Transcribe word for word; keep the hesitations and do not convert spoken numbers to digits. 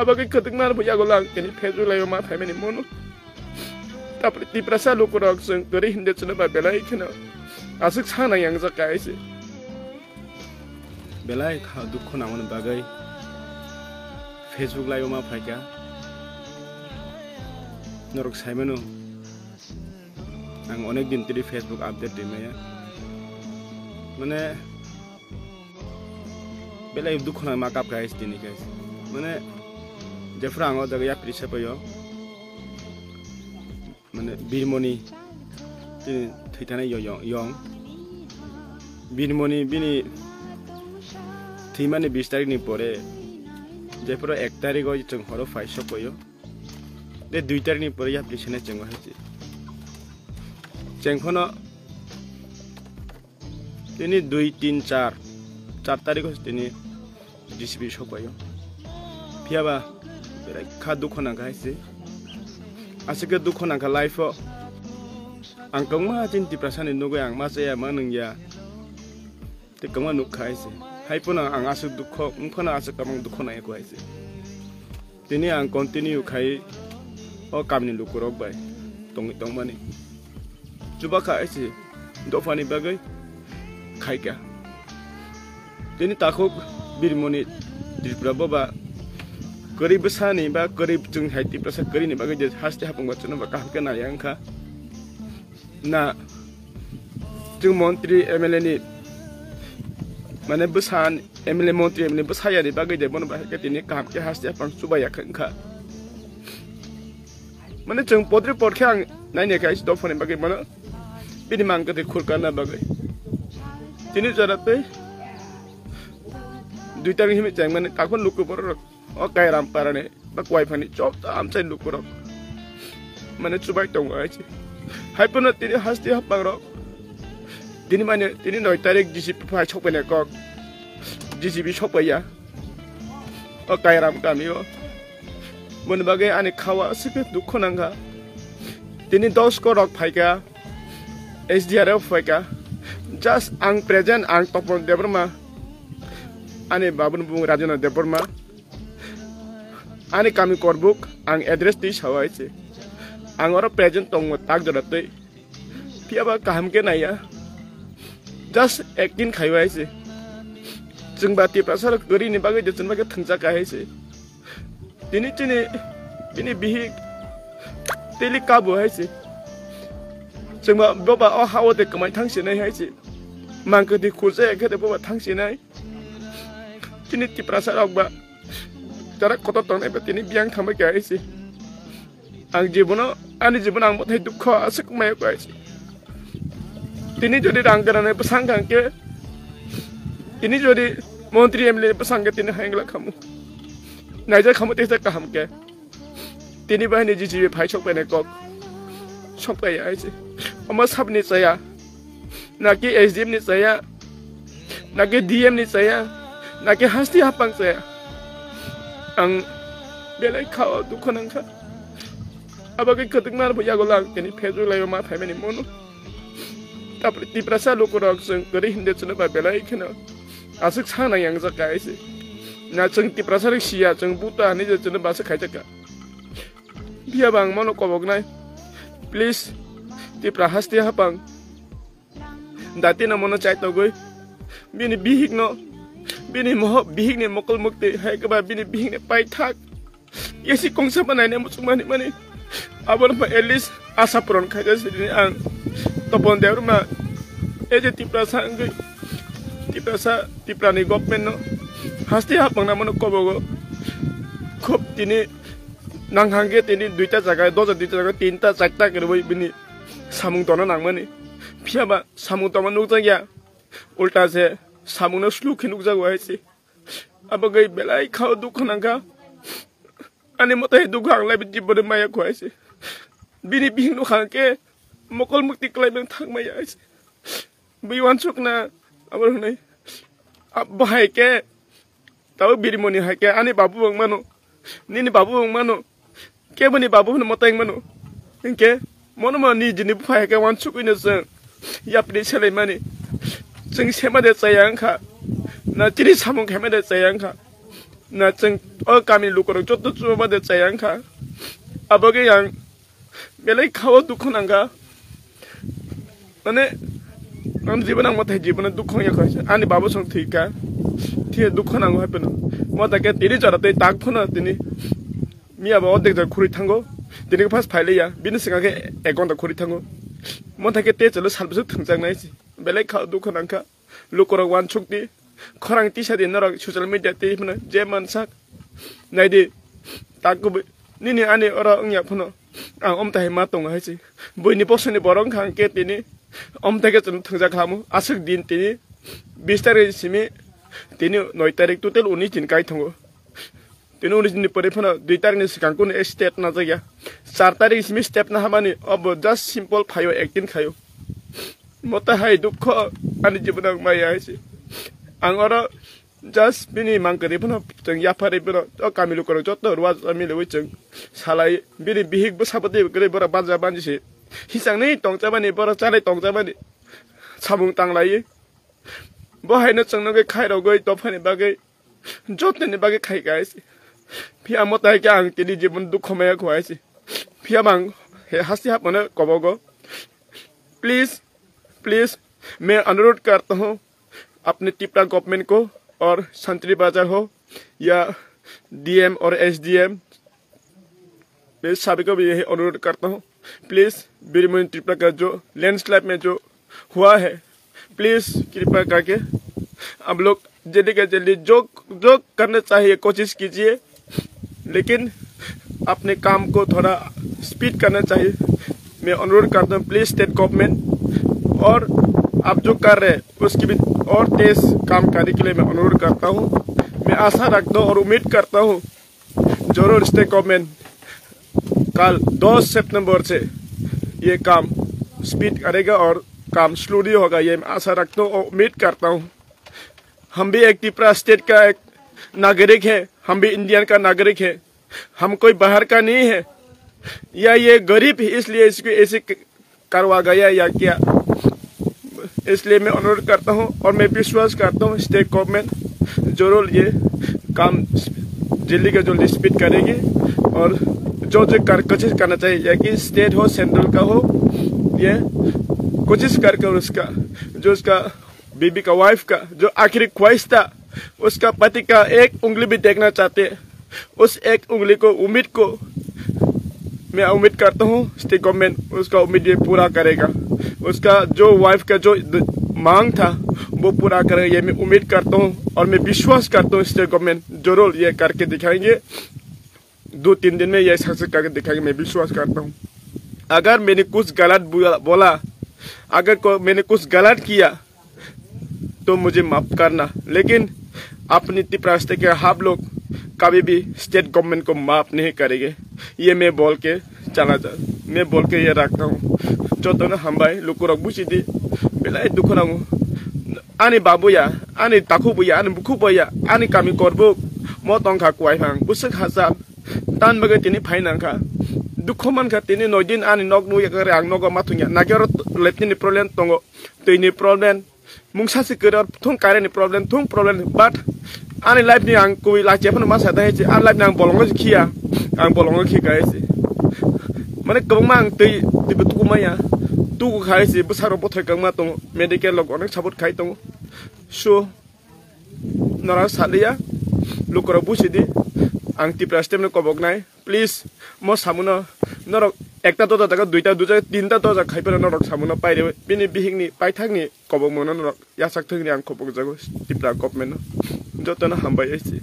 Abagwi kwtwkma rwbo yago lang tini Facebook live o ma phaimani mono. Tapri Tiprasa lukurok chwng kwrwi hinde chwngno ba belai kheno aswk sanai yangjak kaise. Belai kha dukho nangmani bagwi Facebook live o ma phaikha. Norok saimano, ang onek din tiri Facebook update rimaya. Mane, belai dukho nang ma kap guys, tini guys. Mane, jephuru ang o jaga yapri sepayo. Mane, Birmoni, tini thwithana yo-, yo-, yong. Birmoni, bini thwimani bis tarikni pore, jephuru ek tarikgo chwng horo phai sokoyo. De dui tarikni pore yapri sene chwng o hai se. Chwng phano tini dui, tin, char, char tarikgo tini G C B sokpaio. Phiyaba belai kha dukho nangkha hai se. Aswk khe dukho nangkha life o. Ang kwbangma chini Tiprasani nugwi ang ma chaya ma nungya. Tei kwbangma nukha hai se. Hai phano ang aswk dukho, wng phano aswk kwbang dukho nai kho hai se. Tini ang continue khai o kamini lukurok bai tongwi tongmani. Chubakha hai se dophani bagwi khaikha. Tini takhuk Birmoni Tripura boba kwrwi bwsani ba kwrwi chwng hai Tiprasa kwrwini bagwi je haste hapung ba chwngno ba kaham khe naiya wngkha. Na chwng montri M L A ni, mane bwsa M L A montri M L A bwsa yani bagwi de bono bahai khe tini kaham khe haste hapang chubaya khe wngkha. Mane chwng podri pod khe ang naini khe ais dophani bagwi mano bini mang kwthwi khurkarna bagwi. Tini jora tei dui tarikni himwi chengmani takhuk luku borok rok. O Kairam parani ba Kuaiphani chop amchai lukurok mane chubai tongo hai se. Hai phano tini haste hapang rok tini mane tini noi tarik G C B phai sokpaina kok, G C B sokpaiya o Kairam kami o. Boni bagwi ani khawa aswk dukho nangkha. Tini dos ko rok phaikha, S D R F phaikha. Just ang present, ang Topon Debbarma, ani babuni bumung Rajendra Debbarma. Ani kami Korbuk, ang address twi sawi hai se. Ang oro present tongo tak jora twi. Phiyaba kaham khe naiya. Just acting khaiwi hai se. Chwng ba Tiprasa rok kwrwini bagwi je chwng bai khe thwngjak hai se. Tini chini, bini bihik teli kabo hai se. Chwng ba boba o ha-o de kwmai thang sinai hai se. Mang kwthwi khursa khe de boba thang sinai. Chini Tiprasa rok ba jara kotor tongnai ba tini biyang thangbai khe hai se. Ang jibono, ani jibono ang bothai dukho aswk maya kho hai se. Tini jodi rang gwnangnai bwsang kha hwnkhe, tini jodi montri M L A bwsang khe tini hai wngla khamu. Naijak khamu teisa kaham khe. Tini bahini G C B phai sokpainai kok. Sokpai hai se. Omo sabni chaya. Naki S D M ni chaya, naki D M ni chaya, naki haste hapang chaya. Ang belai kha-o dukho nangkha. Abagwi kwtwkma rwbo yago lang tini Facebook live o ma phaimani mono. Tapri Tiprasa lukurok chwng kwrwi hinde chwngno ba belai kheno aswk sanai yangjak kha hai se. Na chwng Tiprasa rok siya, chwng buta hinwi je chwngno basa khaijakha. Phiya ba ang mono koboknai. Please, Tipra haste hapang. Dati no mono chai togwi. Bini bihik no, bini moho, bihik ni mokol mukti, hai khe ba bini bihik ni paithak. Yesi kongsa ba naina muchung mani mani. Abo no at least asa puron khaija sini ang. Topon Debbarma, e je Tiprasa wngwi, Tiprasa, Tipra ni government no haste hapang na mono kobogo. Khub tini nang hangke tini duita jaga, doja duita jaga, tinta, charta kwrwi bini samung tongna nangmani. Phiya ba samung tongma nukjakya, ulta se samung no slow khe nukjago hai se. Abo gai belai kha-o dukho nangkha. Ani motai dukho ang lai jiboni maya kho hai se. Bini bihik nukha hangke mokol mukti kwlai beng thang maya hai se. Bui wansuk na abo hwnwi. Abo hai khe Tabo Birmoni hai khe ani babu wng mano, nini babu wng mano, keboni babu hwnwi moteng mano. Hinkhe mono mono nijini bupha hai khe wansugwino chwng yapri selaimani. Chwng sema de chaya wngkha, na chini samung khaima de chaya wngkha. Na chwng o kami lukurok joto chuba de chaya wngkha. Abo khe ang belai khao dukhu nangkha. Mane, ang jibon ang mothai jibon dukhu wngya kha. Ani babo song thwi kha. Thwi dukhu nango hai phano. Motha khe tini jora tei tak phano tini. Miya bo odek jora khuri thango. Tini khe first phai liya. Bini swkang khe ek ghonta khuri thango. Motha khe te chalo sal bwswk thwngjak nai se. Belai khao dukhu nangkha. Lukurok wansuk di, khorang tisa di norok social media tei phano je mansak. Nai di, tak kubui, nini ani oro wngya phano, ang omtai ma tongo hai se. Buini bosoni borok wngkha ang khe tini, omtai khe chwng thwngjak khamu, aswk din tini, bis tarik simi, tini noi tarik total unis din kai tongo. Tini unis din ni pore phano dui tarik ni swkang kunu state najak ya. Char tarik simi step na hamani, obo just simple phaio, acting khaio. Mota hai dukho ani jibon ang maya hai se. Ang oro just bini mangkari phano chwng yaphari phano o kami lukurok joto ruwa mili wi chwng salai bini bihik bwsa bwtwi kwrwi borok banja banji se. Hisang ni tongchabani borok chalai tongchabani samung tanglai. Bo haino chwng nugwi khairogwi tophani bagwi jotoni bagwi khai guys. Phiya mota hai khe ang tini jibon dukho maya kho hai se. Phiya bang he hasti hapmano kobogo. Please, please, मैं अनुरोध करता हूँ अपने त्रिपुरा गवर्नमेंट को और संतरी बाजार हो या डीएम और एसडीएम, मैं सभी को भी यही अनुरोध करता हूँ, प्लीज बीरमोहन त्रिपुरा का जो लैंडस्लाइड में जो हुआ है, प्लीज कृपा करके आप लोग जल्दी का जल्दी जो जो करना चाहिए कोशिश कीजिए, लेकिन अपने काम को थोड़ा स्पीड करना चाहिए। मैं अनुरोध करता हूँ प्लीज स्टेट गवर्नमेंट, और आप जो कर रहे हैं उसकी भी और तेज काम करने के लिए मैं अनुरोध करता हूँ। मैं आशा रखता हूँ और उम्मीद करता हूँ जरूर स्टेट गवर्नमेंट कल दस सितंबर से ये काम स्पीड करेगा और काम स्लो नहीं होगा, ये मैं आशा रखता हूँ और उम्मीद करता हूँ। हम भी एक त्रिपुरा स्टेट का एक नागरिक है, हम भी इंडियन का नागरिक है, हम कोई बाहर का नहीं है। या ये गरीब है इसलिए इसको ऐसे क-, करवा गया या क्या, इसलिए मैं अनुरोध करता हूँ और मैं विश्वास करता हूँ स्टेट गवर्नमेंट जरूर ये काम जल्दी का जल्दी स्पीड करेगी। और जो जो कर कोशिश करना चाहिए, या कि स्टेट हो सेंट्रल का हो, ये कोशिश करके उसका जो उसका बीबी का वाइफ का जो आखिरी ख्वाहिश था, उसका पति का एक उंगली भी देखना चाहते, उस एक उंगली को उम्मीद को मैं उम्मीद करता हूँ स्टेट गवर्नमेंट उसका उम्मीद ये पूरा करेगा। उसका जो वाइफ का जो द- मांग था वो पूरा करेगा, ये मैं उम्मीद करता हूँ और मैं विश्वास करता हूँ स्टेट गवर्नमेंट जरूर ये करके दिखाएंगे। दो तीन दिन में ये सक्सेस करके दिखाएंगे, मैं विश्वास करता हूँ। अगर मैंने कुछ गलत बोला बोला, अगर को मैंने कुछ गलत किया तो मुझे माफ करना, लेकिन अपनी तिप्रास्ते के हाफ लोग कभी भी स्टेट गवर्नमेंट को माफ नहीं करेंगे, ये मैं बोल के चला जा, मैं बोल के ये रखता हूँ। Jotono hambai lukurok buchidi, belai dukhu nango. Ani babuya, ani takhubuya, ani bukhubuya, ani kami korbuk mo tongkha kuai phang buswk hachal. Tan bagwi tini phai nangkha. Dukhu mankha tini noi din ani nok nukya kare ang nogo ma thungya. Naki oro leptini problem tongo, twini problem, mungsa se kwrwi thung current ni problem, thung problem, but ani life ni ang kui lachi phano ma sa dai chi, ani life ni ang bolongo se khiya, ang bolongo khi kai se. Mane kwbangma ang twi twi tuku maya, tuku khai se bwsarok bothai kwbangma tongo, medical rok onek support khai tongo. So, norok saliya, lukurok buchidi, ang Tipra stem no kobok nai. Please, mo samuno norok ekta doja jaga, duita doja, tinta doja khai phano norok samuno paire bini bihikni paithakni kobokmano norok yasak thwngni ang kobok jago Tipra government no. Jotono hambai esi.